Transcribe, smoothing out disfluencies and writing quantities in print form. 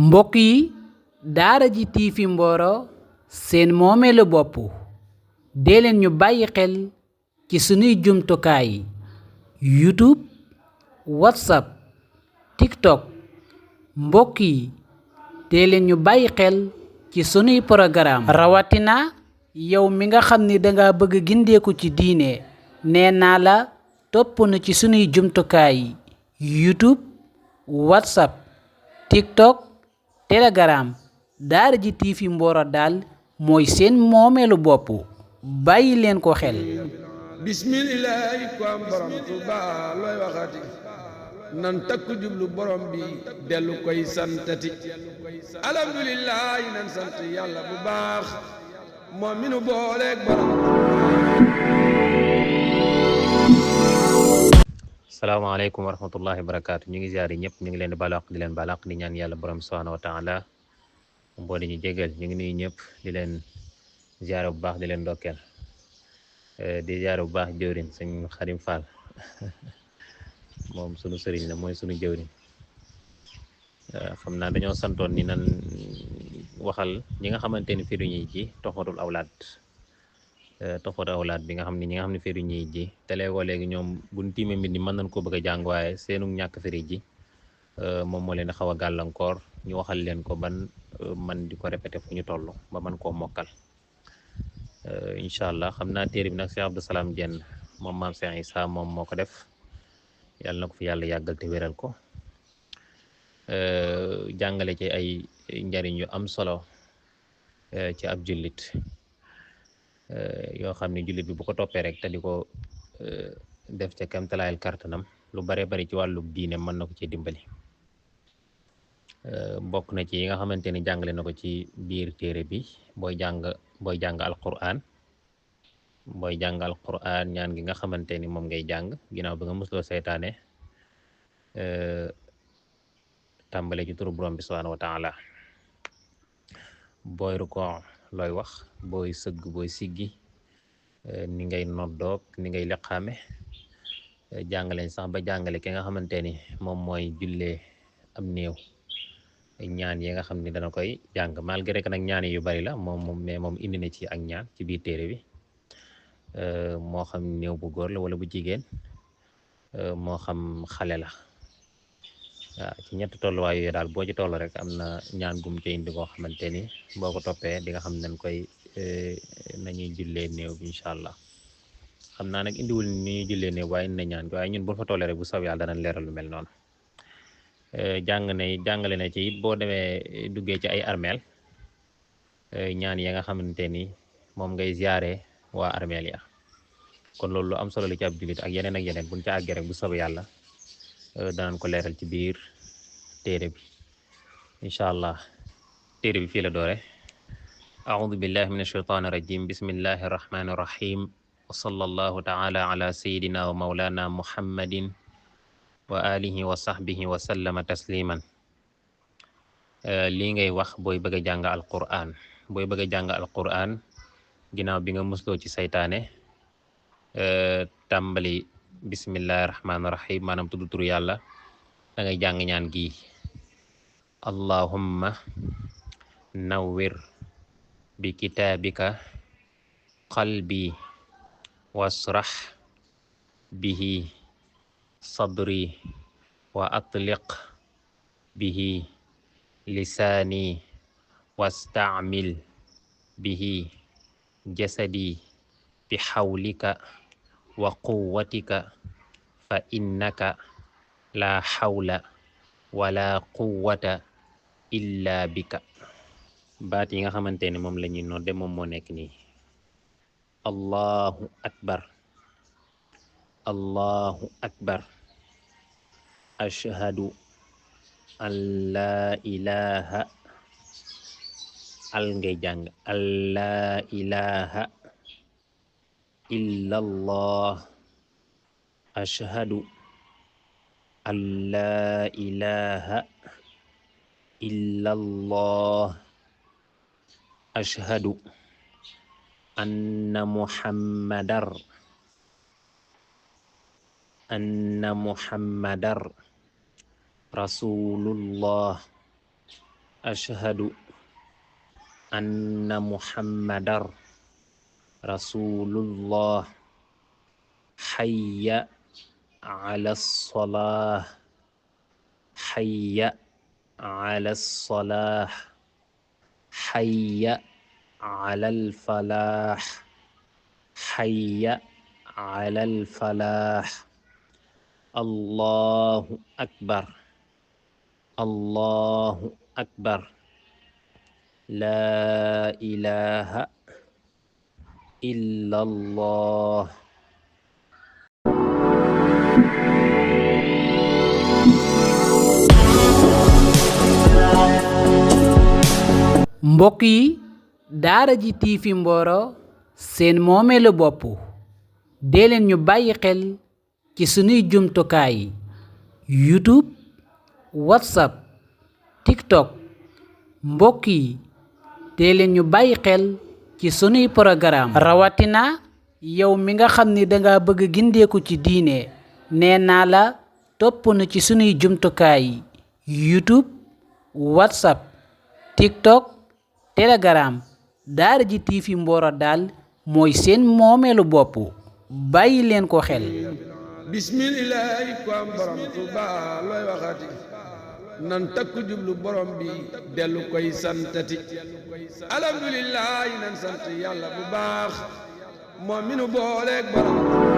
mbokk yi daara ji TV Mboro seen moomeelu bopp dee leen ñu bàyyi xel ci sunuy jumtukaay YouTube WhatsApp TikTok mbokk yi dee leen ñu bàyyi xel ci sunuy programme rawatina yow mi nga xam ni danga bëgg gindeeku ci diine nee naa la topp nu ci sunuy jumtukaay YouTube WhatsApp TikTok Telegram daara ji TV Mboro daal mooy seen moomeelu bopp bàyyi leen ko xel. bismillaahi ko am borom Tuuba looy waxati nan takku jublu borom bi dellu koy santati alhamdulillaahi nan sant yàlla bu baax moom mi nu booleeg borom. salaamaaleykum wa rahmatullahi wa barakaatu ñu ngi ziar ñëpp ñu ngi leen di balaq di leen balaq di ñaan yàlla borom subhanahu wa taala mboo ñu jégal ñu ngi nuyu ñëpp di leen ziar bu baax di leen ndokkeel di ziar bu baax jëwriñ sëñ Xadim Fall moom sunu sëriñ la mooy sunu jëwriñ xam naa dañoo santoon ni nan waxal ñi nga xamante ni firu ñuy ji toxfatul awlaad bi nga xam ne ñi nga xam ne firi ñuy ji te léegi ñoom buñ tiimee mbind mën nañ koo bëgg a jàng waaye seenu ñàkk firi ji moom moo leen xaw a gàllankoor ñu waxal leen ko ban man di ko répété fu ñu toll ba man koo mokkal incha allah xam naa téere bi nag Cheikh Abdou Salam Diène moom maam Cheikh Issa moom moo ko def yàlla na ko fi yàlla yàggal te wéral ko jàngale ci ay njariñ yu am solo ci ab jullit yoo xam ne jullit bi bu ko toppee rek te di ko def ca kamtalaayal kartanam lu bare bari ci wàllu diine mën na ko ci dimbali bokk na ci yi nga xamante ni jàngale na ko ci biir téere bi booy jàng alquran ñaan gi nga xamante ni moom ngay jàng ginnaaw bi nga musloo seytaane tàmbale ci turu borom bi subhanahu wa taala booy rukkoo looy wax booy sëgg booy siggi ni ngay noddoog ni ngay liqaame jàngaleñ sax ba jàngale ki nga xamante ni moom mooy jullee am néew ñaan yi nga xam ni dana koy jàng malgré que nag ñaan yu bari la mais moom indi na ci ak ñaan ci biir téere bi moo xam néew bu góor la wala bu jigéen moo xam xale la waaw ci ñetti tolluwaay yooyu daal boo ci toll rek am na ñaan gum ci indi koo xamante ni boo ko toppee di nga xam nañ koy nañuy jullee néew bi incha allah xam naa nag indiwul ni ñuy jullee néew waaye indi na ñaan waaye ñun bu fa tollee rek bu saw yàlla danañ leeral lu mel noonu jàngale na ci it boo demee duggee ci ay armeel ñaan ya nga xamante ni moom ngay ziyaare waa armeel ya kon loolu lu am solo la ci ab jullit ak yeneen buñ ca àggee rek bu saw yàlla danañ ko leeral ci biir téere bi incha allah téere bi fii la doore أعوذ بالله من الشيطان الرجيم بسم الله الرحمن الرحيم وصلى الله تعالى على سيدنا ومولانا محمد وآله وصحبه وسلم تسليما lii ngay wax booy bëgg a jàng alquran ginnaaw bi nga musloo ci saytaane tàmbali bismillahi rahmaani rahim maanaam tudd turu yàlla da ngay jàng ñaan gi allahumma nawwir bi kitaabika qalbi wasrah bihi sadri wa atliq bihi lisaani wastaamil bihi jasadi bi xawlika wa quwwatika fa innaka la xawla wala quwwata illa bika baat yi nga xamante ni moom la ñuy nodde moom moo nekk nii allahu akbar ashhadu an laa ilaha ngay jàng an laa ilaha illa allah ashhadu an laa ilaha illa allah ashhadu anna muhammadar rasulullah ashhadu anna muhammadar rasulullah hayya ala salah hayya ala salah hayya ala alfalah hayya ala alfalah allahu akbar allahu akbar la ilaha illallah. mbokk yi daara ji TV Mboro seen moomeelu bopp dee leen ñu bàyyi xel ci sunuy jumtukaay YouTube WhatsApp TikTok mbokk yi dee leen ñu bàyyi xel ci sunuy programme rawatina yow mi nga xam ni danga bëgg gindeeku ci diine nee naa la topp nu ci sunuy jumtukaay YouTube WhatsApp TikTok Telegram daara ji TV Mboro daal mooy seen moomeelu bopp bàyyi leen ko xel. bismillaahi ko am borom Tuuba looy waxati nan takku jublu borom bi dellu koy santati alhamdulillaahi nan sant yàlla bu baax moom mi nu booleeg borom